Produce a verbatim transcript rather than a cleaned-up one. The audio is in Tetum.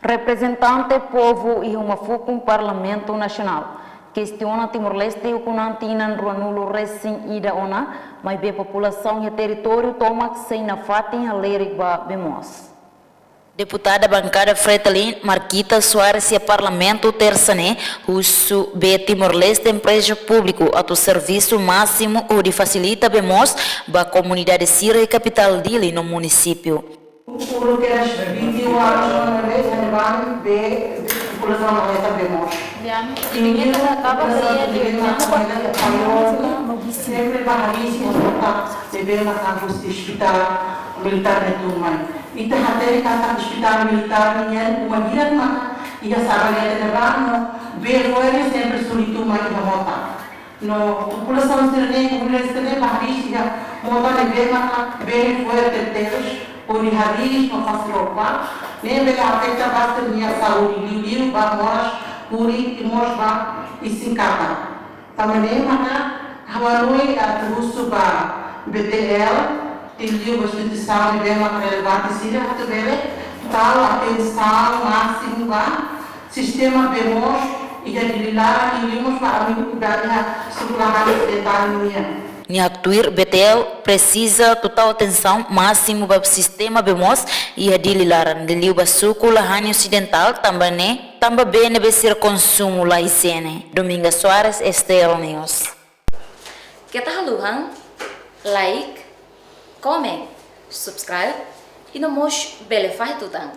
Reprezentante povu iha uma fukun Parlamentu Nasionál kestiona Timor-Leste ukun-an tinan ruanulu resin ida ona, maibé populasaun iha territóriu tomak sei nafatin halerik ba bee moos. Deputada bankada Fretilin, Marquita Soares, iha Parlamentu Tersa ne'e husu bee Timor-Leste empreza públiku atu servisu másimu hodi fasilita bee moos ba komunidade sira iha kapitál Dili no munisípiu. Por que as vinte e um anos não é, já não vai ver população não é também morta. Sempre barriga, sempre tá, bebê na campus de hospital militar de turma. Ita hatene katak hospital militár nian uma hirak maka iha sala ne'e ne'ebá no bee fo'er sempre suli tun mai iha mota. No populasaun sira-ne'e, komunidade sira-ne'e barriga, mota ne'ebé maka bee fo'er terus hodi hariis no fase roupa. Ne'e bele afeta ba sira-nia saúde, liuliu ba moras, kuri i mós ba isin-katak. Tanba ne'e maka ha'u hanoin atu husu ba B T L, liuliu ba instituisaun ne'ebé maka relevante sira atu bele tau atensaun másimu ba sistema bee moos iha Dili laran, liuliu mós ba ami-nia komunidade iha suku Lahani Osidental nian. Nia haktuir B T L presiza atu tau atensaun másimu ba sistema bee moos iha Dili laran, liuliu ba suku Lahani Osidental, tanba ne'e tanba bee ne'ebé sira konsumu la ijiene. Dominga Soares, S T L News. Keta haluhan like, comment, subscribe i no mós bele fahe tutan.